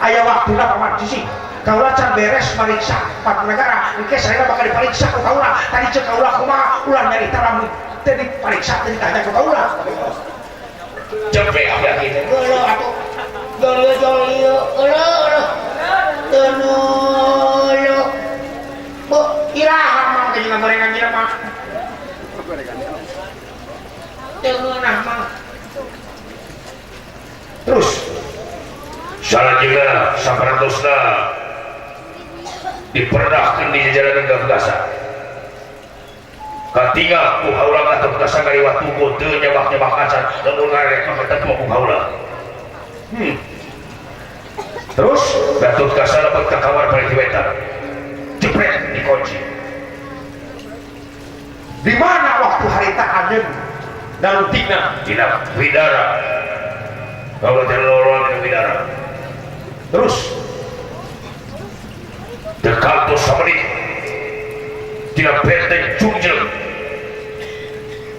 Aya waktuna paman sisi. Kaula can beres mariksa empat negara, engke saya bakal diperiksa ku kaula. Tadi cek kaula kumaha, ulah nyarita lamun teu diperiksa teu ditanya ku kaula. Cepet ya gitu. Geuleuh atuh. Geuleuh geuleuh geuleuh. Geuleuh. Bu, iraha mah teh jeung gorengan jelema. Teu ngeunah mah. Terus salajengna saparantosna diperdahkeun di jajaranan Gatot katingal ku haula Gatot Kaca ngaliwat tugu teu nyabak-nyabak acan lamun ngarek mah ketemu ku haula. Terus Gatot Kaca lebet ka kamar paling wetan. Jepret dikunci. Di mana waktu harita anjeun dalutikna? Dina Widara. Kaula teh lolongan dina Widara. Terus teu kantos samenit dina benteng Jungjeng.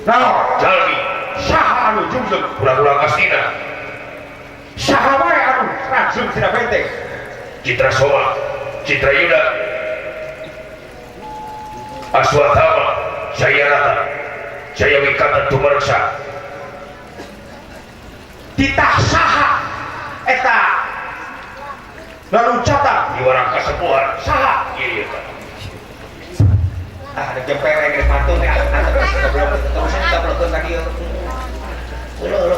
Naon? Jalmi saha anu Jungjeng? Urang-urang astina. Saha wae anu rajeng tina benteng? Citra Soma, Citra Yuda, Aswatama, Jayarata, Jaya Wikata Tumareksa. Titah saha eta laluncatan di warang kasepuhan saha? Iya, iya. Ah, ada jempereng di patung ya. Belum terusan kita belum tadi. Ulo, ulo.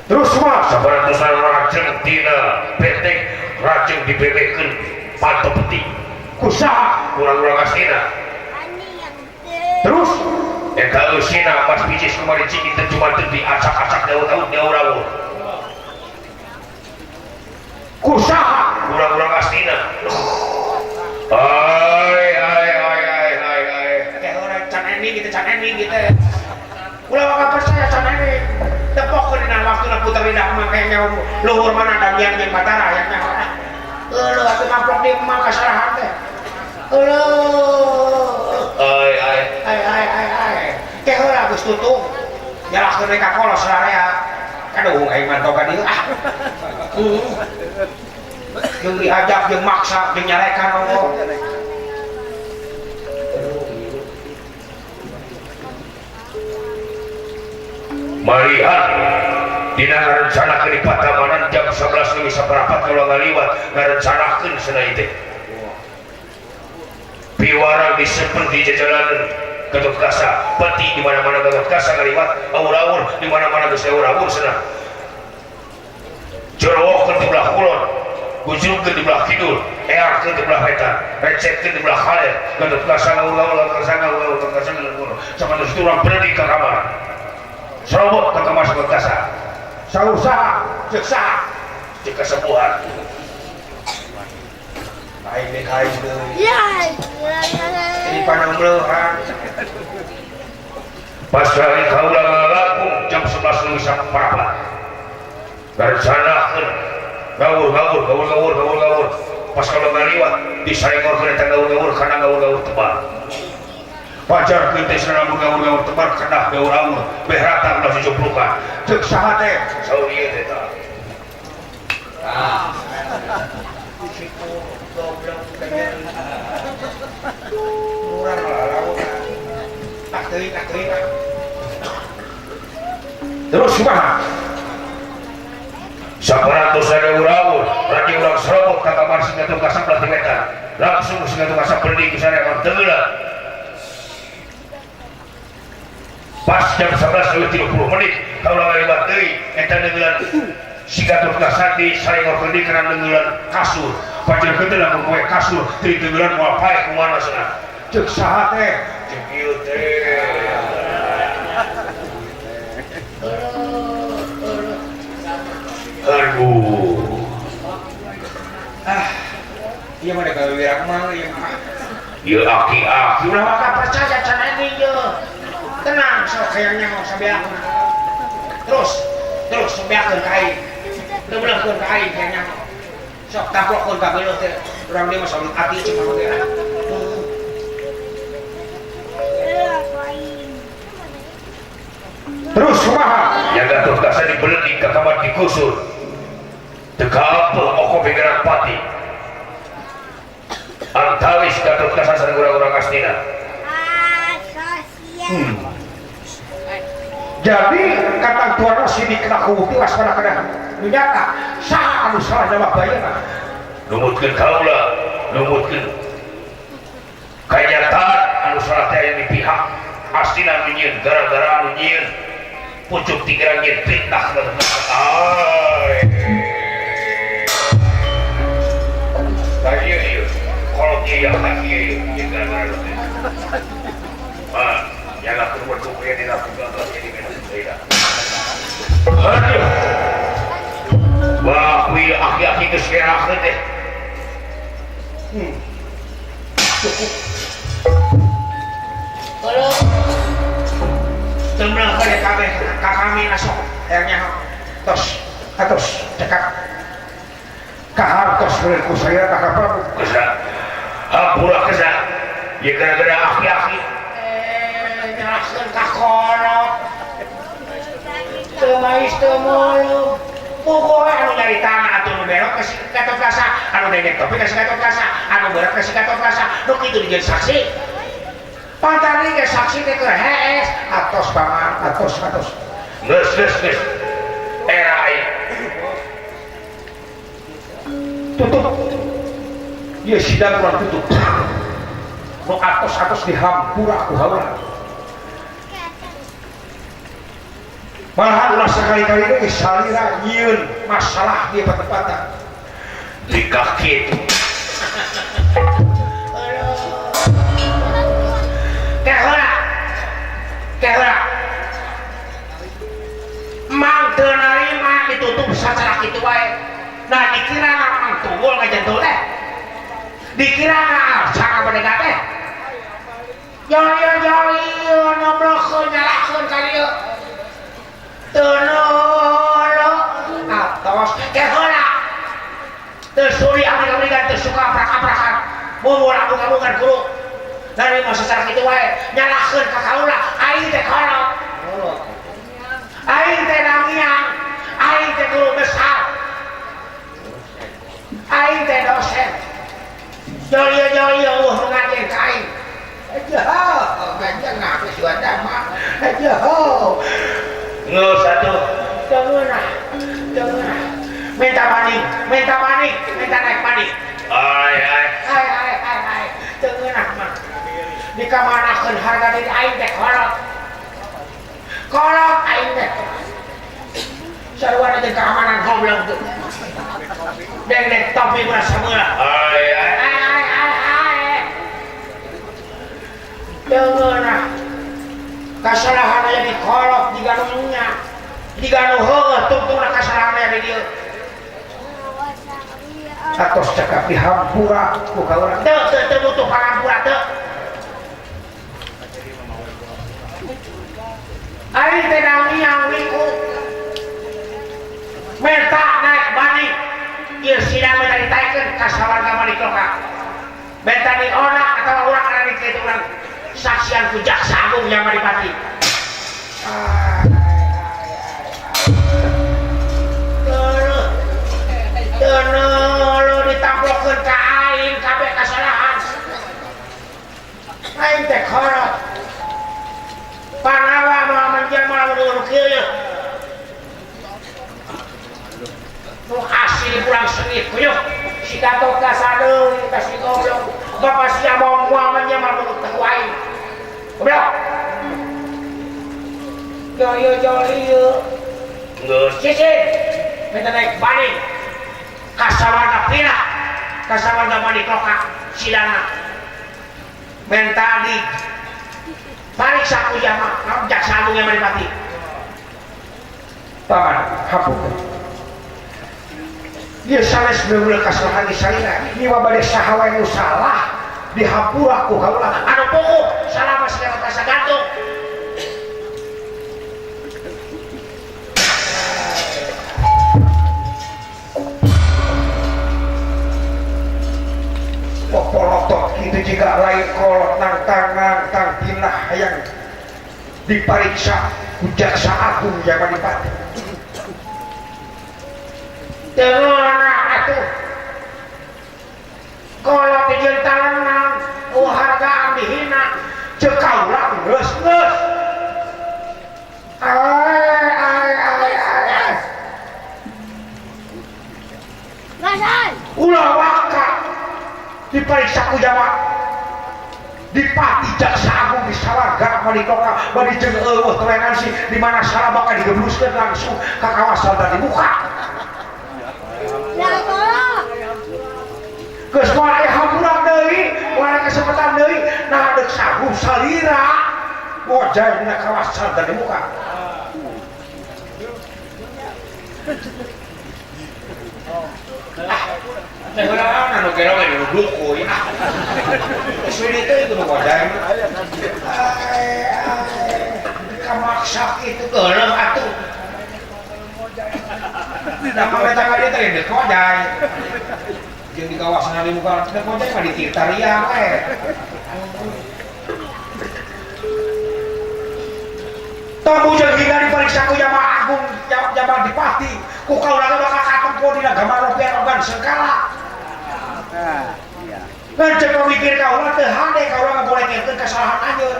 Terus semua sabarantosan rajeng dina benteng rajeng dibebekeun panto peti. Kusaha urang-urang astina. Terus eta eusina Mas Picis kumari cing teu cuma teu diacak-acak daun-daun daun-daun. Kusaha urang-urang astina. Ai ai ai ai ai ai. Teh urang can ending gitu, can ending gitu. Ulah maka percaya can ending. Tepok dina waktuna puter lidah mah kayaknya luhur mana Damian jeung Batara yang nyaho. Euleuh atuh ngamplok di mah kasarahan teh. Euleuh. Ai ai ai ai ai ai. Teh heula geus tutung. Nyalahkeun we ka kolos sararea. Aduh aing mantau ka dieu ah. Jeung diajak jeung maksa jeung nyarekan ongkoh. Malihat dina ngarencanakeun di patamanan jam 11.15 kalau ngaliwat ngarencanakeun cenah teh. Piwarang disepen di jajalanan Gatot Kaca, peti di mana-mana Gatot Kaca ngaliwat, awur-awur di mana-mana geus awur-awur cenah. Jorowokeun di belah kulon, gujurkeun di belah kidul, earkeun di belah wetan, recetkeun di belah kaler, Gatot Kaca ngawur-ngawur, Gatot Kaca ngawur-ngawur, Gatot Kaca ngawur-ngawur. Sampai geus turang berani ka kamar. Serobot ka kamar Gatot Kaca. Saur saha? Ceuk saha? Ceuk kasepuhan. Aing deui ka aing deui. Jadi panambleuhan. Pas hari kaula ngalaku jam 11.15. Ngarencanakeun ngawur-ngawur, ngawur-ngawur, ngawur-ngawur. Pas kaula ngaliwat disaengorkeun eta ngawur-ngawur kana ngawur-ngawur tebal. Pajar teh cenah ngawur-ngawur tebal kana ngawur-ngawur, beh rata ulah dijuplukan. Ceuk saha teh? Saur ieu teh tah. Ah. Goblok murah lah. Ah teuing, ah teuing, ah. Terus kumaha? Saparantos ada ura-ur, radi urang serobot ka kamar si Gatot Kaca belah wetan. Langsung si Gatot Kaca pergi ke sana emang tenggelam. Pas jam 11.30 menit, kalau lewat deui eta neunggelan si Gatot Kaca di saengorkeun deui kana neunggelan kasur. Pajar teh lamun poe kasur teu neunggelan moal pae kumaha cenah. Ceuk saha teh? Ceuk ieu teh. Aduh. Ah, ieu mah da gawe wirak mah ieu mah. Ieu aki-aki ulah maka percaya can ending ieu. Tenang sok hayang nyaho sabeakna. Terus, terus sabeakeun ka aing. Teu ka aing hayang nyaho. Sok tampokkeun ka geuleuh teh. Urang dieu mah salut ati cek mah ge. Terus kumaha? Yang Gatot Kaca dibeledi ka kamar dikusur. Teu kaapeuh oko pikiran pati. Antawis Gatot Kaca sareng urang-urang Astina. Jadi kata tuan sidik kena kuwuti waspada kena nyata saha anu salah jawab bayana. Numutkeun kaula, numutkeun kanyataan anu salah teh aya di pihak Astina nu nyieun gara-gara anu nyieun pucuk tigerang nyieun fitnah ay. Tah ieu ieu kolot ieu ya ieu ieu gara-gara teh. Ah, yang aku buat kuya dina gagal jadi minum tidak. Aduh. Wah, kuy aki-aki geus ngerakeun teh. Cukup. Kalau tembrang kade kabeh ka kami asok hayang nyaho. Tos, atos cekap. Kahartos ku saya ka Prabu. Geus hampura geus. Ieu gara-gara aki-aki nyerahkeun ka kolot. Teu mais teu mulung. Puguh anu nyari tanah atuh nu belok ka si Gatot Kaca, anu dengek topi ka si Gatot Kaca, anu beurek ka si Gatot Kaca, nu kitu dijieun saksi. Pantani ge saksi teh keur hees, atos paman, atos atos. Geus geus geus. Era aing. Tutup. Ieu sidang urang tutup. Nu atos-atos dihampura ku haula. Malahan ulah sekali-kali ge salira nyieun masalah di patempatan. Di kaki itu. Teh heula. Teh heula. Mang teu narima ditutup sacara kitu wae. Nah dikira mang tunggul ngajentul teh. Dikira cara badega teh. Yo yo yo nomlokeun nyalakeun ka dieu. Teu nolo atos teh heula. Teu suri abdi-abdi teu suka aprak-aprakan. Mumur abung-abungan kudu. Narima sacara kitu wae nyalakeun ka kaula aing teh kolot. Aing teh nangiang, aing teh guru besar. Aing teh dosen. Jolio-jolio eueuh ngajen ka aing. Aduh, ganjeng aku suara mah. Aduh. Geus atuh. Teu ngeunah. Teu ngeunah. Minta banding, minta banding, minta naik banding. Ai ai. Ai ai ai ai. Teu ngeunah mah. Dikamanakeun harga diri aing teh kolot. Kolot aing teh. Sarua jeung keamanan goblok teu. Dengdek topi merasa meurah. Ai ai. Ai ai ai. Teu ngeunah. Kasalahan aya di kolot jiga nu nya. Jiga nu heueuh tungtungna kasalahan aya di dieu. Atos cekap dihampura ku kaula. Teu teu teu butuh pangampura teu. Aing teh nangiang wiku. Menta naik banding. Ieu sidang menta ditaikeun ka sawarga Malikloka. Menta dionak atawa urang kana di kitu urang saksian ku jaksa agung yang Madipati. Teu ditamplokeun ka aing kabeh kasalahan. Aing teh kolot. Panawa moal menjelma lamun nu kieu ye. Nu asli pulang sengit kuyuh. Si Gatot Kaca deui ka si goblok. Bapak sia moal menjelma lamun teu aing. Goblok. Yo yo yo ieu. Geus. Sisi. Minta naik banding. Kasawarga pindah. Kasawarga Manikloka sidana. Menta di pariksa ku jama jaksa agung yang Madipati. Paman hampura. Dia sanes beula kasalahan di salira. Nyiwa bade saha wae nu salah dihampura ku kaula. Anu puguh salah mah segala rasa gantung. Popolotot kitu jiga lain kolot nang tangan tang pinah hayang dipariksa. ku Jaksa Agung Jamadipati. Teu atuh. Kalau dijieun talenan, hargaan dihina, ceuk kaula geus-geus. Ai ai ai ai. Ulah waka diperiksa ku Jamadipati Jaksa Agung di sawarga malikoka bari jeung eueuh toleransi di mana salah bakal digebruskeun langsung ka kawasan tadi muka. Geus moal aya hampura deui, moal aya kesempatan deui, nah deuk sagu salira ngojay dina kawasan tadi muka. Ah, teh anu gero ge duku ya. Sulit teh itu ngojay. Ai ai kamaksa kitu geuleuh atuh. Da pameta ka dieu teh deuk ngojay. Jeung di kawasan di muka teh ngojay mah di Tirtaria we. Tamu jeung hingga diperiksa ku Jama Agung Jamadipati ku kaula bakal katempo dina gambar organ sengkala. Ngan ceuk pamikir kaula teu hade kaula ngabolekeun kesalahan anjeun.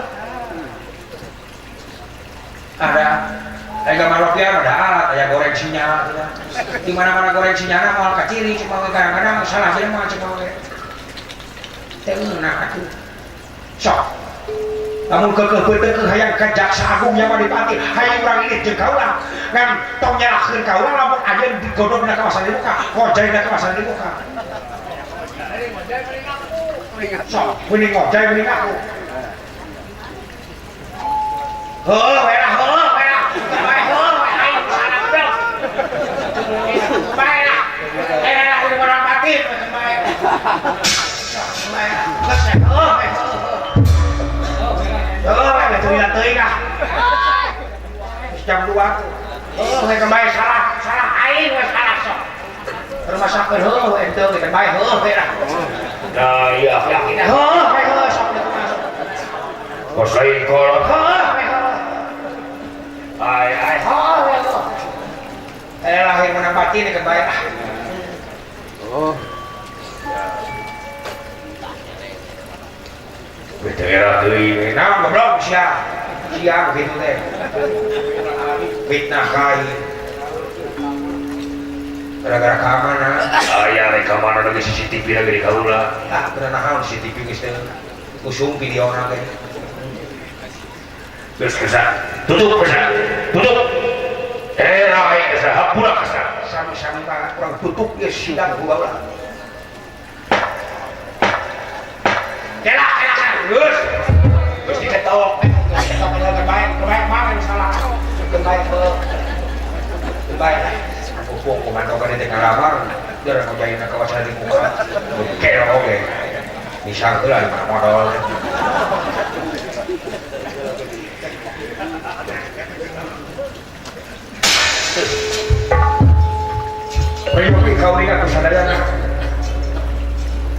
Ada aya gambar ropian ada alat aya goreng sinyal di mana-mana goreng sinyalna moal kaciri cuma kadang-kadang salah jelema cuma we. Teu eunah atuh. Sok lamun keukeuh peuteukeuh hayang ka Jaksa Agung Jamadipati hayang urang ini jeung kaula ngan tong nyalahkeun kaula lamun anjeun digodog dina kawasan di muka ngojay dina kawasan di muka. Sok mending ngojay mending aku. Heuh we lah heuh we lah bae heuh we aing salah goblok. Bae lah. Eh lah kudu orang batin bae. Bae lah. Geus heuh we. Heuh we teuing teuing ah. Jam 2. Heuh we bae salah, salah aing we salah sok. Termasakeun heuh we teu we bae heuh we lah. Nah iya yakin heuh we heuh sok masuk. Kos lain kolot heuh we heuh. Ai ai heuh we heuh. Eh lahir menang batin ke bae ah. Oh. Beda deui. Nah, goblok sia. Sia begitu teh. Fitnah kai. Gara-gara keamanan. Aya rek ka mana lagi CCTV lagi di kaula. Ah, keur naon CCTV geus teh. Usum videona teh. Geus kesa. Tutup kesa. Tutup. Eh, lain kesa, hampura kesa. Sami-sami ka urang tutup geus sidang ku baheula. Kela kela geus. Geus diketok, diketok terbaik, terbaik mah salah. Terbaik heuh. Terbaik. Pupuk komando ka teh ngalamar, biar ngojaina kawasan di muka. Kelo oge. Misal heula di mana modal. Priyogi kauninga kusadayana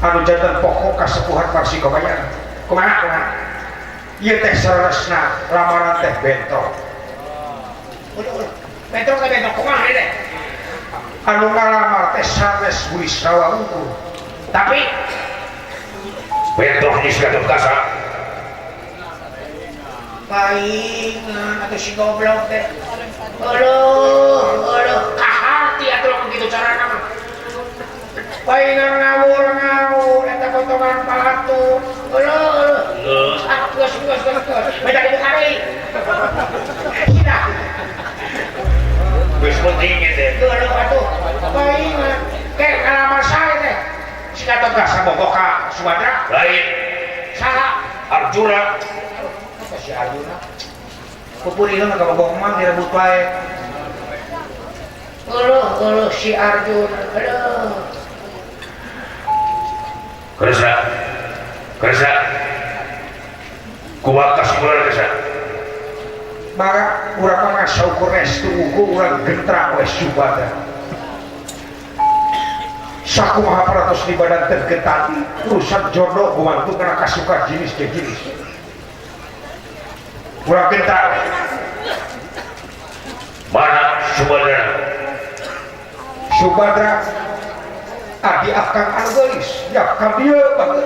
anu janten pokok kasepuhan Parsi Komayana. Kumaha kumaha? Ieu teh saleresna lamaran teh bentrok. Bentrok teh bentrok kumaha ieu teh? Anu ngalamar teh sanes Burisrawa unggul. Tapi bentrok geus Gatot Kaca. Paingan atuh si goblok teh. Aduh, aduh, kaharti atuh begitu carana mah. Paingan ngawur-ngawur eta potongan palatu. Aduh, aduh. Ah, geus geus geus. Beda dibuka deui. Sida. Geus penting teh. Aduh atuh. Paingan ke ngalamar sae teh. Si Gatot Kaca bogoh ka Sumatera. Lain. Saha? Arjuna. Apa si Arjuna? Pupuri mah kabogoh mah direbut wae. Aduh, aduh si Arjuna. Aduh. Kersa. Kersa. Kumaha kasimulan kersa? Maka urang mah saukur restu ukur urang gentra we Subada. Sakumaha paratos di badan tergetati urusan jodoh gumantung kana kasuka jenis ke jenis. Urang gentra. Mana Subadra? Subadra adi akang anu geulis ya ka dieu baheula.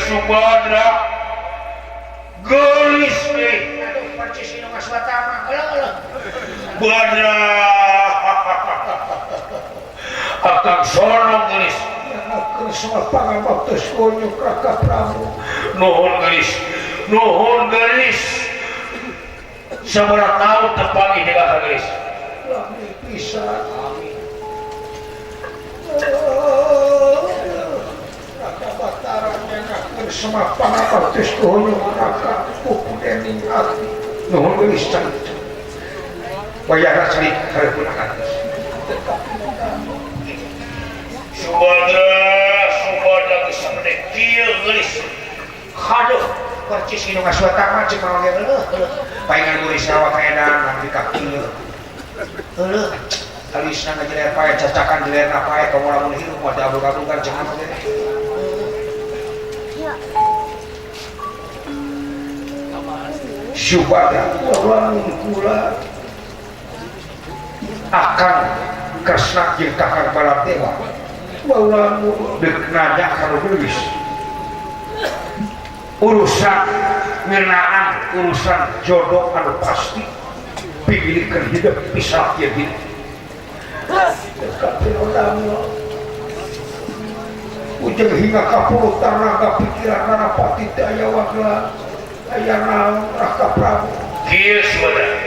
Subadra geulis euy. Aduh percis nu ngaswatama. Eueuh. Badra. Akang sono geulis. Nyahokeun soal pangabaktos kunyuk Raka Prabu. Nuhun geulis. Nuhun geulis. Sabaraha taun teu panggih jeung akang geulis. Lami pisan. Amin. Semua pangabaktos kunyuk Raka pupu dening ati. Nuhun geulis calik. Wayahna calik hareupeun akang geus. Subadra, Subadra geus samede kieu geulis. Haduh, percis nu ngaswatama ceuk mah ge leuh leuh. Paingan geulis sawah kaedan nepi ka kieu. Leuh, alisna ngajeler pae cacakan jelerna pae komo lamun hirup moal diabrug-abrugan ceuk mah ge. Subadra lamun kula akang Kresna jeung Kakang Baladewa lamun deuk nanya ka nu geulis urusan ngeunaan urusan jodoh anu pasti pimilikeun hidup pisah ieu hidup ujung hingga kapuluh tanaga pikiran narapati teu aya wagla aya naon Raka Prabu kieu Subadra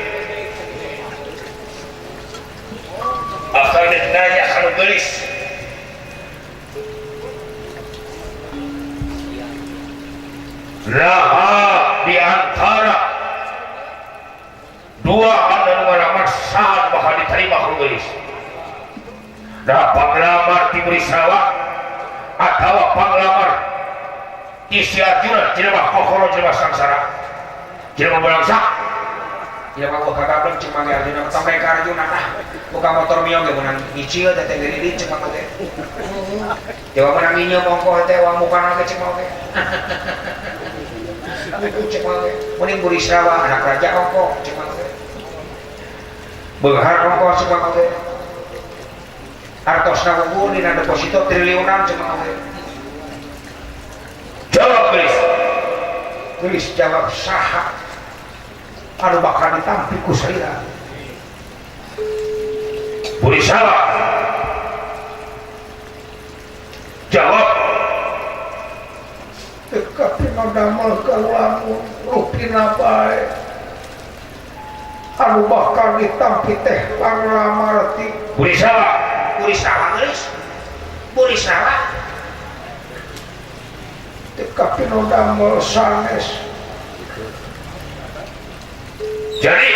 akang deuk nanya ka nu geulis. Nah, di antara dua anu ngalamar saha bakal diterima ku geulis. Nah, panglamar ti Burisrawa atawa panglamar ti Si Arjuna jelema kokoro jelema sangsara jelema balangsa jelema gua kagableng ceuk mangge Arjuna sampai ka Arjuna ah buka motor mio ge meunang nyicil teh teh geulis ceuk mangge teh jawa meunang nginyeum ongkoh teh uang mukana ge ceuk mangge cek mangge mending Burisrawa anak raja ongkoh cek mangge beunghar ongkoh cek mangge artosna unggul dina deposito triliunan cek mangge. Jawab geulis. Geulis jawab saha anu bakal ditampi ku salira Burisrawa jawab teu ngadamel ka rupina bae anu bakal ditampi teh panglamar ti Burisrawa. Burisrawa geulis. Burisrawa teu kapinodamel sanes. Jadi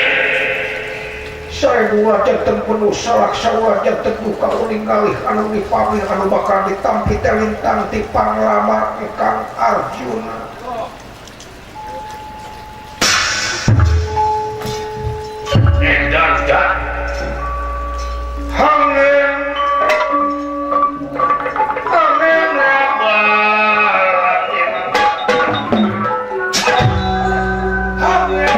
sarebu janten penuh salaksa janten duka uning galih anu dipamih anu bakal ditampi teh lintang ti panglamar Kang Arjuna. Edan dan hangen hangen hangen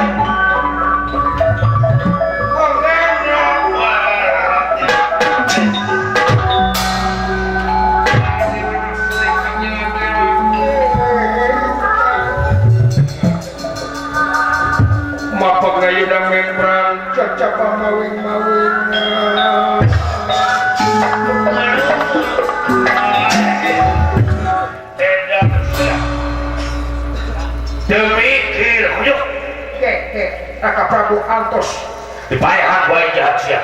mapagayuda membran cacapa mawing-mawing demikir huyuk Raka Prabu antos dipayahan wae jahat sia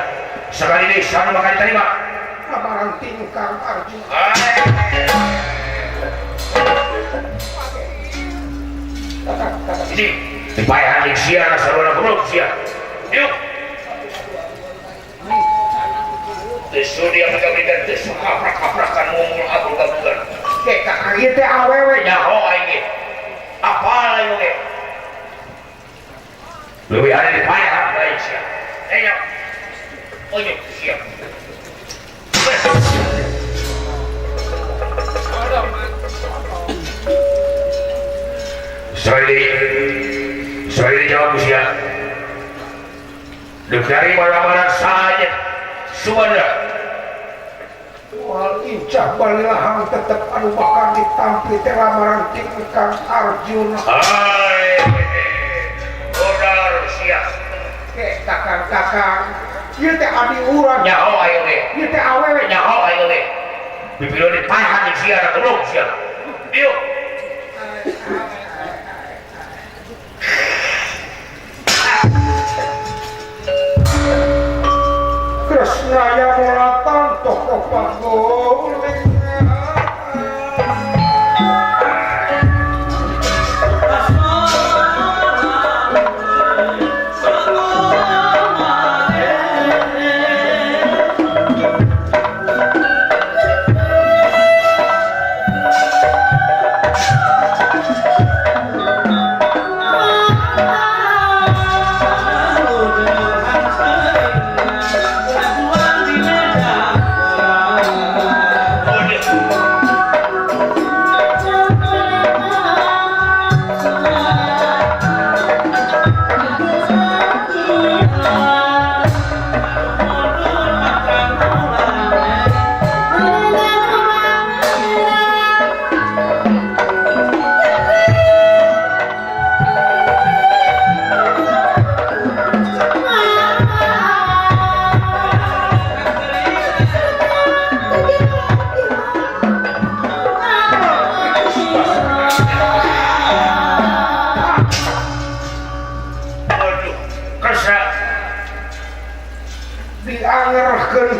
sekali deui sana bakal diterima lamaran tingkang Arjuna. Hiji dipaehan jeung sia sarua goblok sia. Yuk. Teu sudi abdi teu suka kaprak-kaprakan ngomong abul-abulan. Ke kakang ieu teh awewe nyaho aing ge. Apal aing ge. Leuwih hade dipaehan bae sia. Ayo. Oyok sia. Soalnya jawab usia. Dari mana-mana saja Subadra. Moal incah balilahang tetep anu bakal ditampi teh lamaran ti Kang Arjuna. Hai, udar sia. Ke kakang-kakang, ieu teh abdi urang. Nyaho aing ge. Ieu teh awewe nyaho aing ge. Pipilon dipaehan jeung sia goblok sia. Diuk. Kresna yang mulatan tokoh panggung.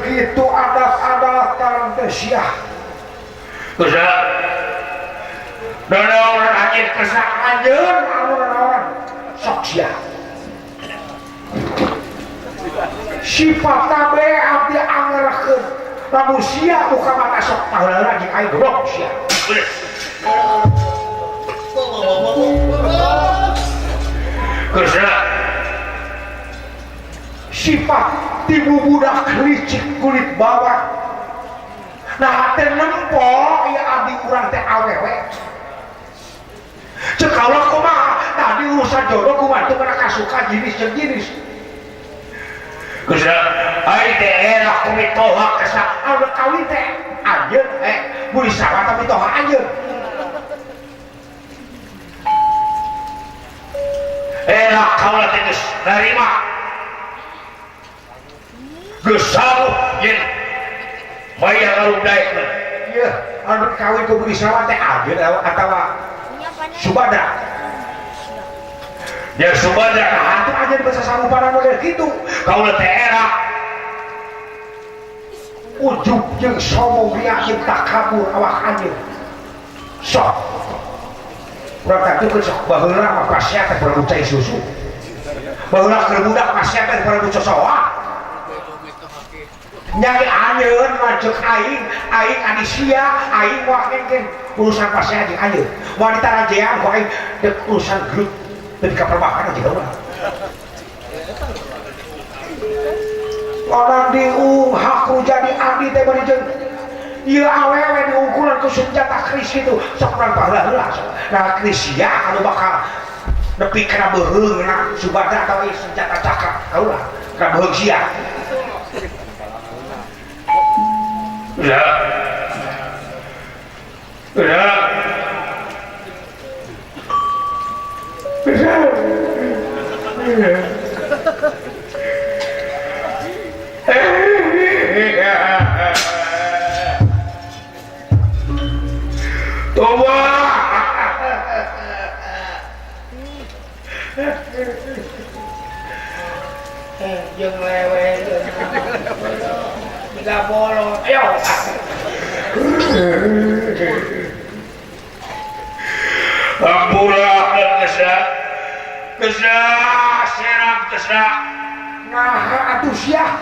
Gitu adat-adatan teh sia. Kusa. Nanaon anjeun kersa anjeun anu nanaon sok sia. Sifat tabe abdi angerkeun. Lamun sia buka mata sok paheula jeung aing goblok sia. Kersa. Sifat tibu budak licik kulit bawah. Nah teh nempo ieu abdi urang teh awewe. Ceuk kaula kumaha? Tadi urusan jodoh kumaha teu kana kasuka jenis jeung jenis. Kersa aing teh era ku mitoha kersa anu kawin teh anjeun buri sawah tapi mitoha anjeun. Era kaula teh geus narima. Geus sauh yen maya ngarugdaekeun. Ieu anu kawin ku buri sawah teh anjeun atawa Subadra. Ya Subadra nah, atuh anjeun basa sarupanan model kitu. Kaula teh era ujug jeung sombong ria jeung takabur awak anjeun. Sok. Urang tatukeun sok baheula mah pasea teh perlu cai susu. Baheula keur budak pasea teh perlu cocoa. Nyari anjeun mah ceuk aing, aing adi sia, aing moal engken urusan pasea jeung anjeun. Wanita rajean ku aing deuk urusan grup deuk ka perbakan jeung urang. Orang diunghaku jadi abdi teh bari jeung ieu awewe diungkulan ku senjata keris kitu sok urang baheula heula. Nah keris sia anu bakal nepi kana beuheungna Subadra atawa senjata cakra kaula kana beuheung sia. Ya. Ya. Toba. Jeung lewe. Tiga bolong. Ayo. Ampura kesra kesra serang kesra nah atuh sia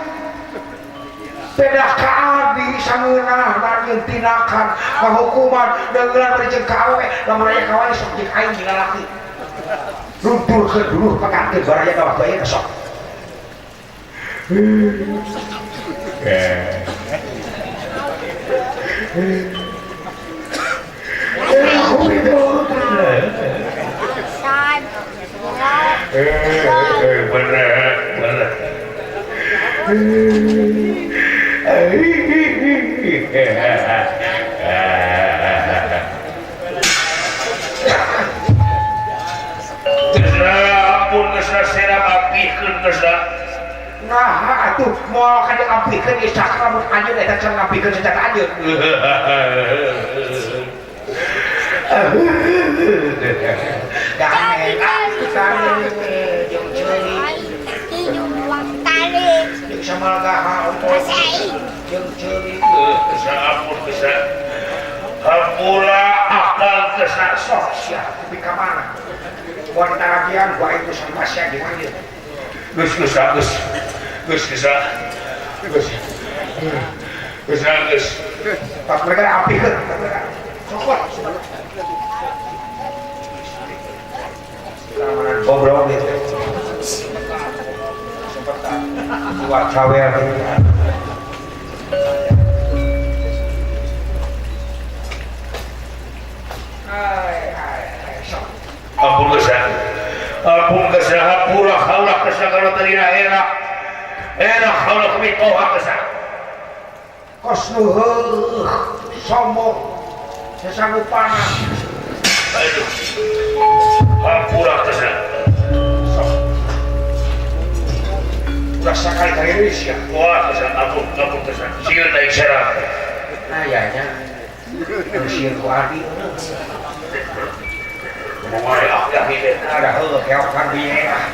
beda kaadi sangeunah dan tindakan penghukuman dengan berjeng ka awewe lamun aya kawan sok jeung aing jeung lalaki lunturkeun dulu pekakeun baraya ka waktu ayeuna sok bener bener Kesra ampun kesra serap apihkeun kesra. Nah atuh moal ka diampihkeun ieu cakra mun anjeun eta can ngampihkeun senjata anjeun. Jeung ceuli jeung samalgaha jeung ceuli kesra ampun kesra. Hampura akal kesra sok sia tapi ka mana? Moal ditaragian ku aing geus masya di mana? Geus kesra geus. Geus kesra. Geus. Kesra geus. Pas mereka apikeun. Sokot. Keamanan goblok gitu. Sempet buat cawer gitu. Ai sok. Ampun kesra. Ampun kesra hampura haula kesra kalau tadi enak. Enak haula kami toha kesra. Kos nu heuh sombong sesanggup panah. Aduh. Hampura kesra. Sok. Ulah sakali-kali deui sia. Wah kesra ampun ampun kesra. Sieun aing serang. Nah ya nya. Nu sieun ku adi. Ngomong ah ya Ada heuh keokan bieu ah.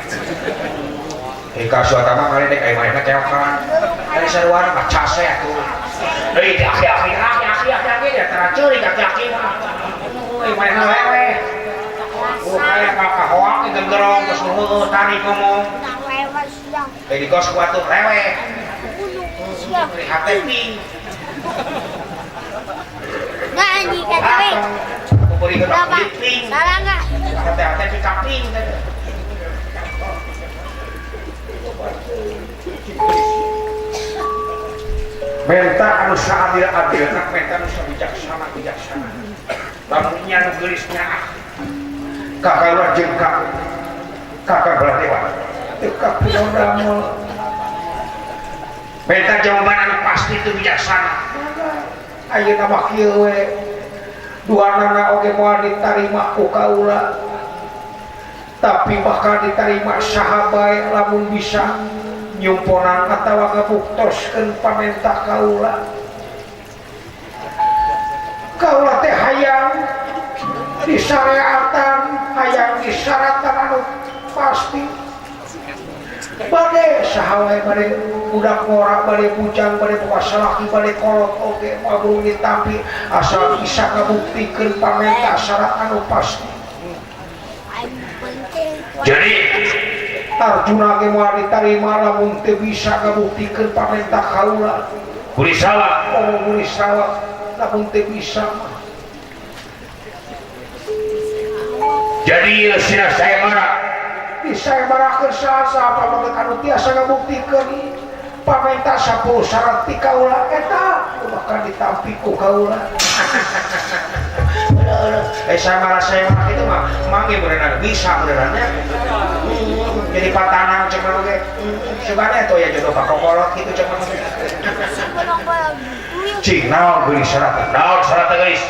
Ka suatu mah kali dek aya manehna keokan. Ari sarua mah case atuh. Deui aki-aki aki-aki aki ya tara ceurik aki-aki mah. Euy manehna lewe. Oh aya ka kahoak gegerong geus heueuh tarik ngomong. Deui digos ku atuh lewe. Beri hate ping. Beri ping. Hate-hate ping kaping. Menta anu saadil-adilna, menta anu sabijaksana bijaksana. Lamun nya nu geulis nyaah. Kakak jeung kakak Baladewa. Teu kapion damel. Menta jawaban anu pasti teu bijaksana. Ayeuna mah kieu we. Duanana oge moal ditarima ku kaula. Tapi bakal ditarima saha bae lamun bisa nyumponan atawa ngabuktoskeun pamenta kaula. Kaula teh hayang disareatan, hayang disaratan anu pasti. Bade saha wae bade budak ngora, bade bujang, bade salaki, bade kolot oge moal burung ditampi asal bisa ngabuktikeun pamenta syarat anu pasti. Jadi Arjuna ge moal ditarima lamun teu bisa ngabuktikeun pamenta kaula. Kurisawa, oh Kurisawa lamun teu bisa mah. Jadi sina saya marah. Disaemarakeun saha-saha pamanggih anu tiasa ngabuktikeun pamenta 10 syarat ti kaula eta bakal ditampi ku kaula. Saya marah itu mah mangge berenang bisa berenangnya. Jadi patanang cuma oge. Sebenarnya tuh ya jodoh pakokolot gitu cuma. Cing naon geulis syarat? Naon syarat geulis?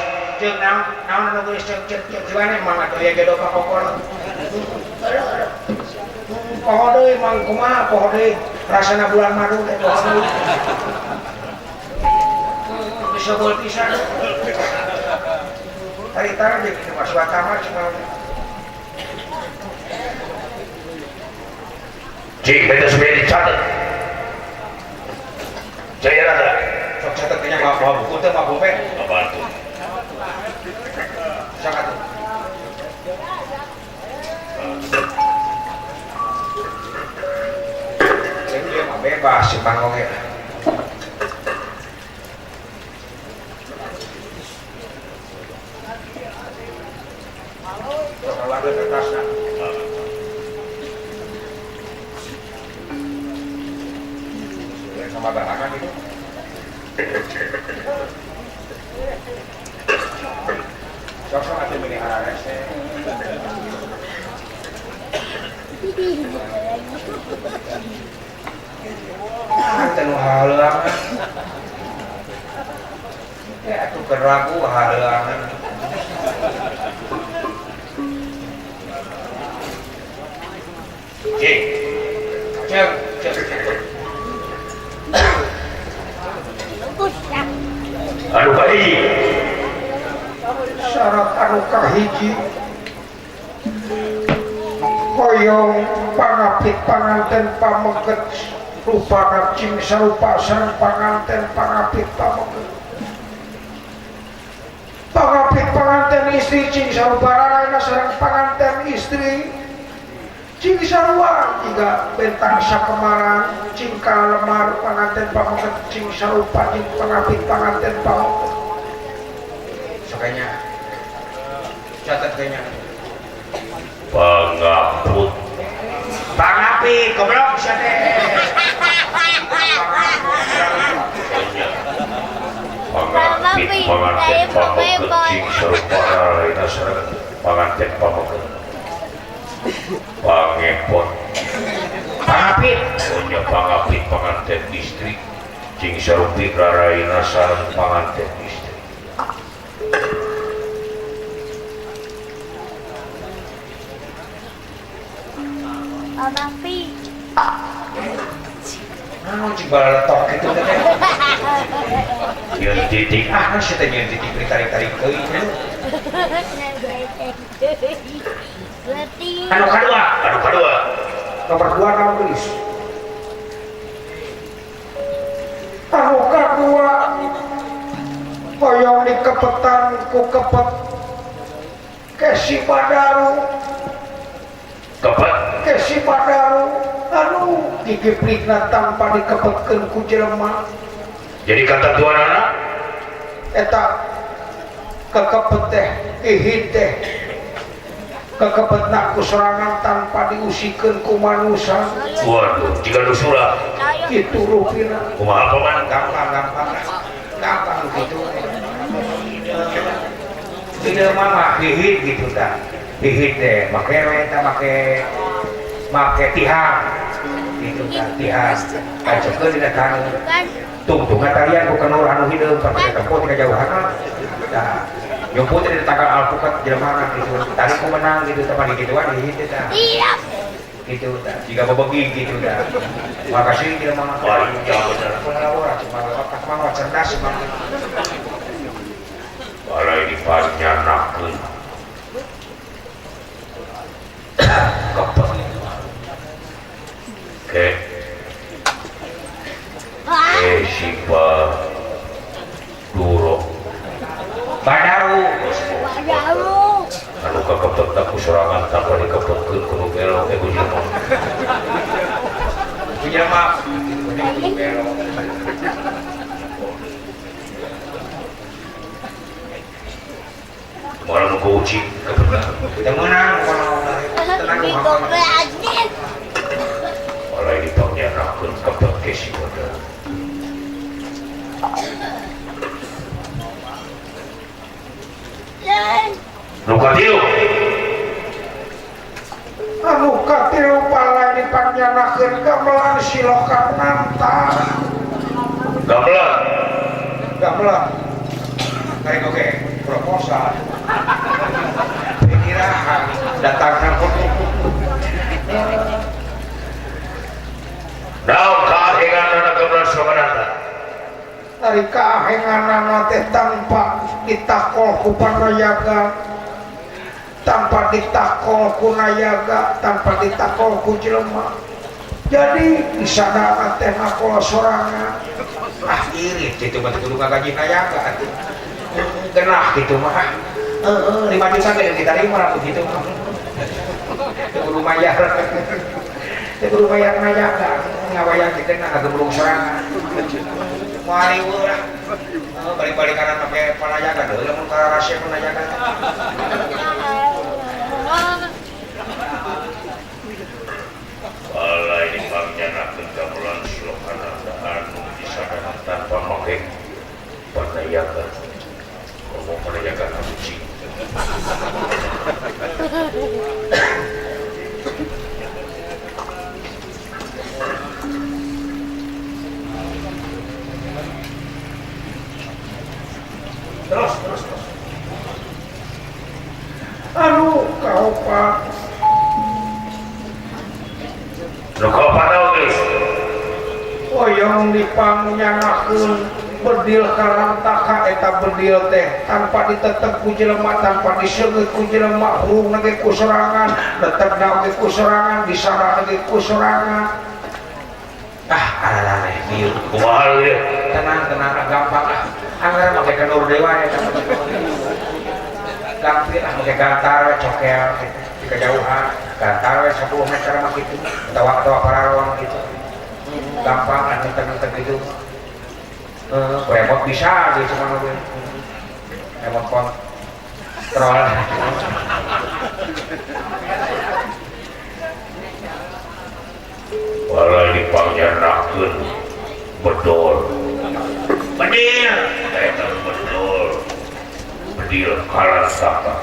Cing naon naon anu geulis cing cing cing sebenarnya mah atuh ya jodoh pakokolot. Poho deui mang kumaha poho deui rasana bulan madu teh poho deui. Bisa gol pisan. Tari-tari jeung kitu mah suatama cuma. Cing beda supaya dicatat. Jaya Rada. Sok catat nya bawa buku teh bawa pulpen. Apaan tuh? Sok atuh. Bebas si Mang oge. Keluarga kertasna. Sama barangan itu. Sok-sok atuh milih hararese. Ah, teu nu haleuangan. Ya atuh keur ragu haleuangan. Cek. Cek, cek. Anu kahiji. Syarat anu kahiji hoyong pangapit panganten pameget rupana cing sarupa sareng panganten pangapit pameget pangapit panganten istri cing sarupa raraina sareng panganten istri cing sarua jiga bentang sakemaran cing kalemar panganten pameget cing sarupa jeung pangapit panganten pameget. Sokanya catat kayaknya pangaput pangapit goblok sia teh. Pangapit panganten pameget cing sarupa raraina sareng panganten pameget pangepot pangapit punya pangapit panganten istri cing sarupi raraina sareng panganten istri. Pangapit anu cing balaletok kitu teh. Nyeun titik ah nu sia teh nyeun titik ditarik-tarik teuing. Anu kadua, anu kadua. Nomor 2 naon geus? Anu kadua hoyong dikepetan ku kepet Kesi Badaru. Kepet Kesi Badaru anu dikiplikna tanpa dikepetkeun ku jelema. Jadi kata tuanana eta kekepet teh ihid teh kekepetna ku sorangan tanpa diusikeun ku manusa. Waduh, jika nu surah kitu rupina. Kumaha paman? Gampang gampang. Gampang gitu. Tidak mah hihid gitu tah. Hihid teh make we eta make tihang. Gitu tah, tihang. Kacekeun dina taneuh. Tungtungan talian ku kenur anu hideung sampai tempo tina jauhana. Tah. Nyumput di tanggal alpukat jelema gitu. Tali ku menang gitu tah digituan hihid teh tah. Iya. Gitu tah. Jika bebegi gitu tah. Makasih jelema. Wah, jauh bener. Kunaon cuma otak mah cerdas mah. Balai dipanyanakeun. Kepet. Ke. Sipa Duro. Badaru. Badaru. Anu kakepet ku sorangan tanpa dikepetkeun kudu gelo ku jelema. Ku jelema kudu gelo. Malah nu kuucing kepetna. Teu meunang tenang nu Balai dipanyanakeun kepet ke si Badaru. Nu katilu. Anu katilu palai dipanyanakeun gamelan siloka nanta. Gamelan. Gamelan. Karek oge proposal. Pikirahan datangna kudu. Naon kaahenganana gamelan siloka nanta? Ari kaahenganana teh tanpa ditakol ku panayaga, tanpa ditakol ku nayaga, tanpa ditakol ku jelema. Jadi disadana teh ngakol sorangan. Ah irit kitu mah kudu ngagaji nayaga atuh. Genah kitu mah. Heeh, 5 juta ge ditarima lah begitu mah. Teu kudu mayar. Teu kudu mayar nayaga. Ngawayang kita na ngagembrung sorangan. Moal riweuh lah. Balik-balik kanan make panayagan deui lamun kararasep panayagan. Balai dipangjanakeun gamelan slokana anu disadaran tanpa make panayagan. Ngomong panayagan kucing. Terus. Anu kaopat. Nu kaopat naon geus? Hoyong dipangnyangakeun bedil karantaka eta bedil teh tanpa ditetep ku jelema, tanpa diseungeut ku jelema, hurungna ge ku sorangan, letegna ge ku sorangan, disarana ge ku sorangan. Ah, alaleh ieu. Kumaha ieu? Tenang, gampang ah. Anggar make kenur dewa eta. Gampil ah make gantar we cokel gitu. Di kejauhan, gantar we 10 meter mah kitu. Atawa pararon gitu. Gampang ah nenteng-nenteng gitu. Remote bisa gitu cuma gue. Remote kontrol. Walai dipangjanakeun bedol. Bedil. Eta bedol. Bedil karantaka.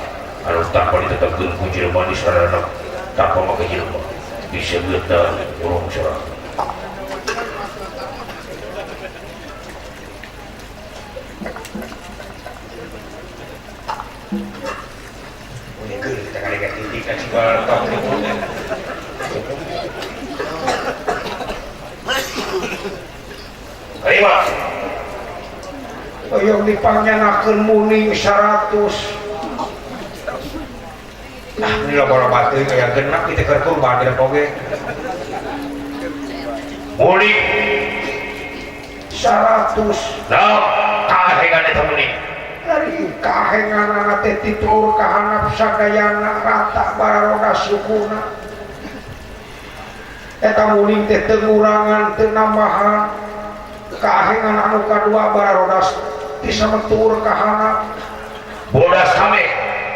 Anu tanpa ditetepkeun ku jelema disarana tanpa make jelema. Diseugeutna urung sorangan. Kita kali titik kan tok gitu. Terima. Hoyong dipangnyangakeun muning 100. Ah, ini loba-loba teuing aya genep kitu keur kurban di oge. Muning 100. Naon kahengan eta muning? Dari kahenganana teh titur ka handap sadayana rata bararoda sukuna. Eta muning teh teu ngurangan teu nambahan. Kahengan anu kadua bararodas ti sametur ka handap. Bodas kame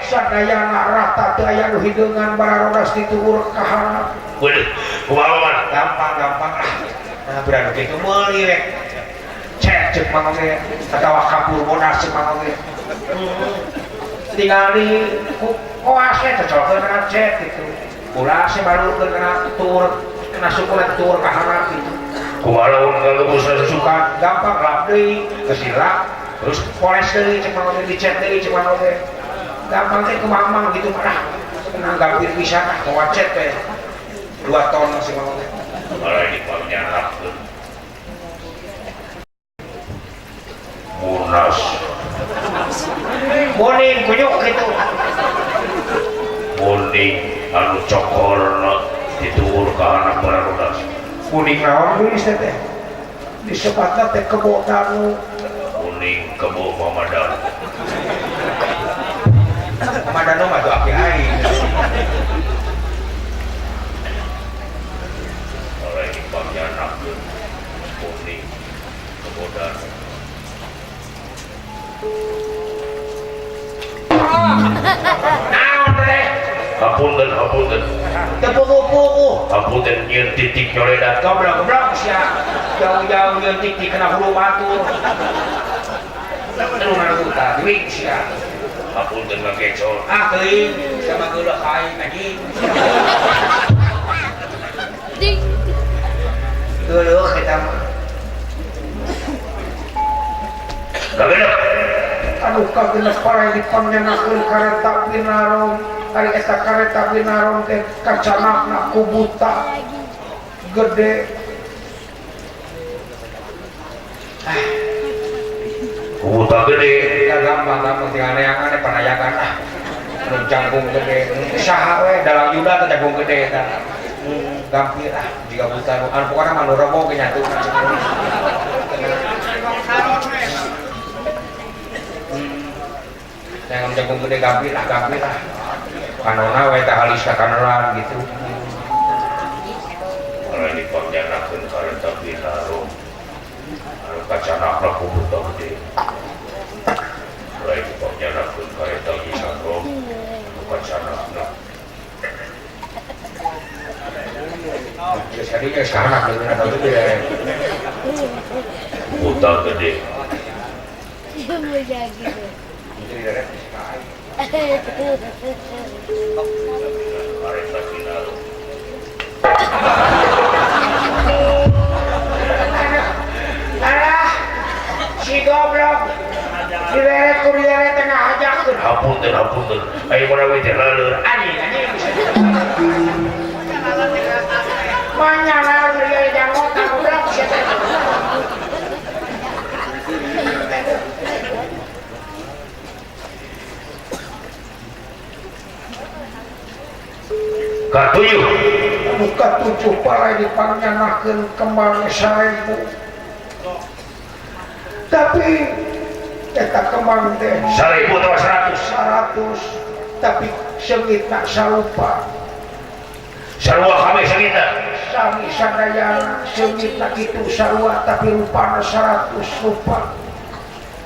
sadayana rata teu aya nu hideungan bararodas dituur ka handap. Waduh, kumaha man? Gampang ah. Nah, beranu kitu meuli rek. Cek cek mang oge atawa kapur bodas cek mang oge. Tingali koas we cocolkeun kana cek gitu. Ulah se balurkeun kana tur, kena sukuna tur ka handap gitu. Kumaha lamun ngalebus suka gampang lap deui, geus terus poles deui cek mang oge dicet deui cek mang oge. Gampang teh kumaha mang gitu mah. Tenang gampir pisan ah bawa cet teh. 2 ton si mang oge. Balai dipangnyangakeun. Munas. Muning kunyuk gitu. Muning anu cokorna dituur ka handap bararodas. Muning naon geus teh? Disebatna teh kebo danu. Muning kebo Mamadan. Mamadanu mah tuh api aing. Balai dipangnyangakeun muning kebo danu. Naon teh? Hapunten. Teu puguh-puguh. Hapunten nyieun titik nyoledat. Goblok-goblok sia. Jauh-jauh nyieun titik kena hulu batur. Lu mana buta duit sia. Hapunten ngagecol. Ah teuing sama geuleuh ka aing anjing. Ding. Geuleuh eta mah. Kagenep. Aduh kagenep parai dipangnyangakeun kareta pinarom. Ari eta kareta pinarom teh kacanakna ku buta gede. Kubuta gede. Ya gampang tinggal neangan panayagan ah. Nu jangkung gede. Saha we dalam yuda teh jangkung gede eta. Gampir ah jiga buta nu anu pokona mah nu rebo ge nyatu. Yang jagung gede gampir ah. Kanona we teh halis ka kanoran gitu. Balai dipangnyangakeun kareta Kacanakna ku buta gede. Lain dipangyanakeun kareta Nyi Sandro ku kacanakna. Geus kadinya sekarang beungeun atau teu ya. Buta gede. Kareta Kinaro. Alah, si goblok dileret ku dileret tengah hajakeun. Hapunten hapunten. Ayo mana we teh laleur. Anjing anjing bisa. Manyana ieu jangota goblok sia teh. Katujuh. Buka tujuh palai dipangyanakeun kembang 1000. Tapi eta kembang teh 1000 atawa 100? 100 tapi seungitna sarupa. Sarua kabeh seungitna? Sami sadayana seungitna kitu sarua tapi rupana 100 rupa.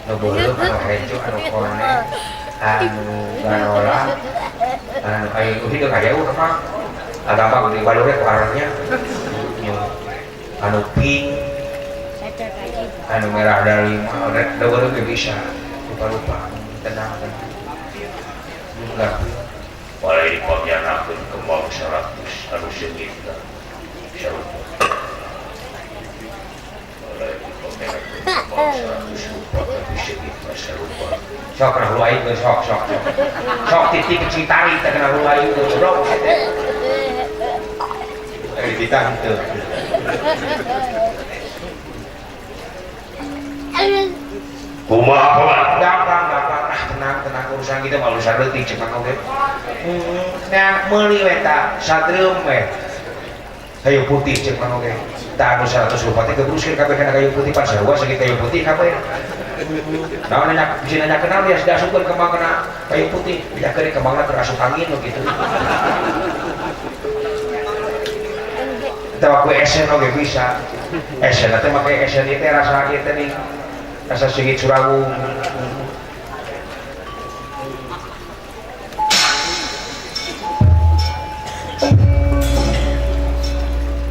Nu beuleum anu hejo anu kone anu garola anu ayo hideung aya mah agama di balurnya ku arangnya anu pink anu merah dari red da ge bisa lupa-lupa tenang tenang enggak walai dipangyanakeun kembang 100 anu seungitna sarupa walai dipangyanakeun kembang 100 rupa tapi seungitna sarupa sok kana hulu aing geus sok sok sok titik citari teh kana hulu aing geus goblok teh kita henteu. Kumaha kumaha? Gampang gampang ah tenang tenang urusan kita mah urusan leutik cek mah oge. Nah meuli we ta satreum we. Kayu putih cek mah oge. Tah anu 100 rupa teh gebruskeun kabeh kana kayu putih pan sarua sakitu kayu putih kabeh. Naon nanya bisa nanya kenal ya sudah asupkeun kembang kana kayu putih, bejakeun kembangna keur asup angin nu kitu. Eta ku esen oge bisa. Esen teh make esen ieu teh rasa ieu teh nih. Rasa seungit surawung.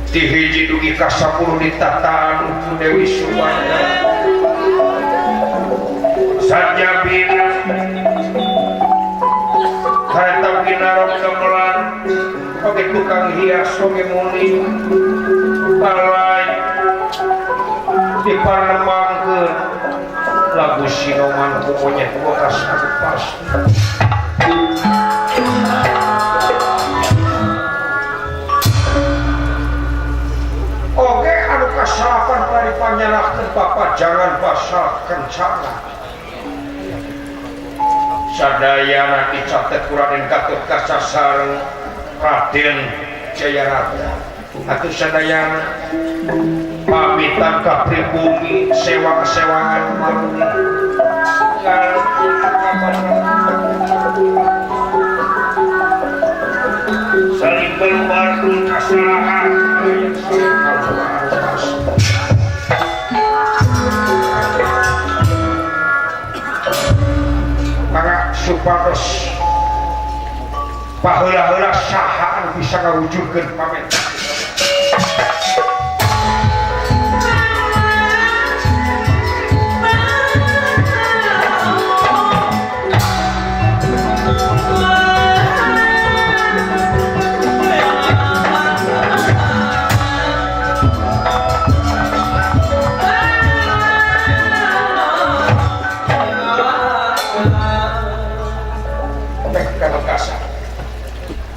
Di hiji dugi ka 10 ditataan ku Dewi Suwanda. Sajabina kareta Kinaro gamelan oge tukang hias oge muni balai dipanemangkeun lagu sinoman ku monyet bokas anu pas. Oge anu kasalapan bari panyalahkeun bapak jangan basah kencana. Sadayana dicatet ku Raden Gatotkaca sareng Raden Jayarata. Atuh sadayana pamitan ka pribumi sewa-sewangan maruni. Saling berbarun kasalahan. Maka supados baheula-heula saha anu bisa ngawujudkeun pamenta.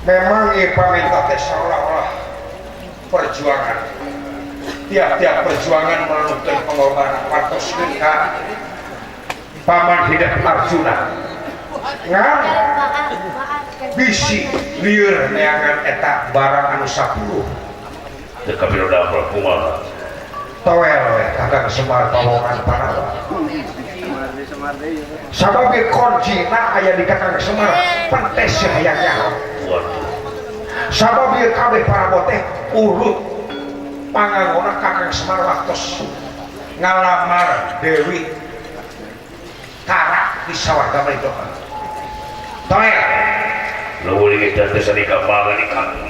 Memang ieu pamenta teh seolah-olah perjuangan. Tiap-tiap perjuangan menuntut pengorbanan patoskeun ka paman hidup Arjuna. Ngan bisi lieur neangan eta barang anu 10. Teu kabiro damel kumaha? Toel we Kakang Semar pawongan Pandawa. Sabab kuncina aya di Kakang Semar pentes hayang nyaho. Sabab ieu kabeh parabot teh urut pangangona Kakang Semar waktos Ngalamar Dewi Tara di sawarga Malidokan. Toel. Lu boleh kita teh sani kambangan di kampung.